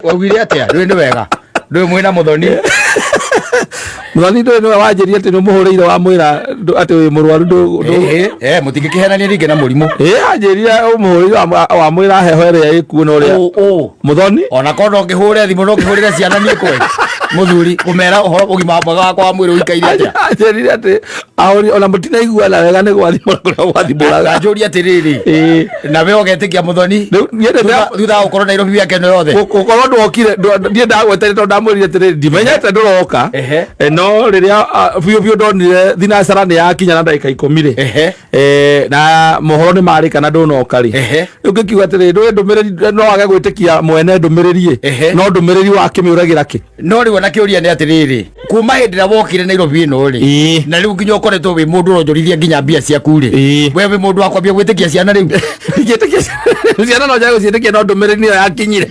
Waugire atĩa? Ndũĩ nĩ wega. Ndũĩ mwĩna mũthoni. Mũthoni ndũĩ nĩwe wanjĩria atĩ nĩũmũhũrĩire wamwĩra atĩ wĩ mũrwaru ndũ Eh, mũtingĩkĩhenania rĩngĩ na mũrimũ. Ĩ anjĩrire ũmũhũrĩire wamwĩra heho ĩrĩa ĩkuo na ũrĩa Ũ, ũ. Mũthoni Ona korwo no ngĩhũre thimũ no ngĩhũrĩre ciana niĩ kwene. Mũthuri kũmera ũhoro ũgima mwega wakwa wa mwĩrĩ ũikaire atĩa. Anjĩrire atĩ ahũri ona mũtinaiguana wega nĩ gwathimũra kũrĩa gwathimũraga. Na njũrie atĩrĩrĩ. Ĩĩ. Na we ũgetĩkia mũthoni. Rĩu niĩ ndĩ Thutha wa gũkorwo Nairobi mĩaka ĩno yothe. Gũkorwo ndwokire niĩ ndagweterire tondũ ndamwĩrire atĩrĩrĩ ndimenyete ndũroka. Ehe. No rĩrĩa biũ biũ ndonire thinacara nĩ yakinya na ndagĩka 10 rĩ. Ehe. Na mohoro nĩ marĩ kana ndũnoka rĩ. Ehe. Rĩu ngĩkiuga atĩrĩrĩ ndũĩ ndũmĩrĩri no wage gwĩtĩkia mwene ndũmĩrĩri ĩ. Ehe. No ndũmĩrĩri wakĩmĩũragĩra kĩ? No rĩu ona kĩũria nĩ atĩrĩrĩ, kuma hĩndĩ ĩrĩa wokire Nairobi ĩno rĩ, Ĩĩ. na rĩu nginya ũkoretwo wĩ mũndũ ũronjorithia nginya mbia ciaku rĩ, Ĩĩ. we wĩ mũndũ wa kwambia gwĩtĩkia ciana rĩu? Ingĩtĩkia ciana no njage gũciĩtĩkia no ndũmĩrĩri nĩyo yakinyire.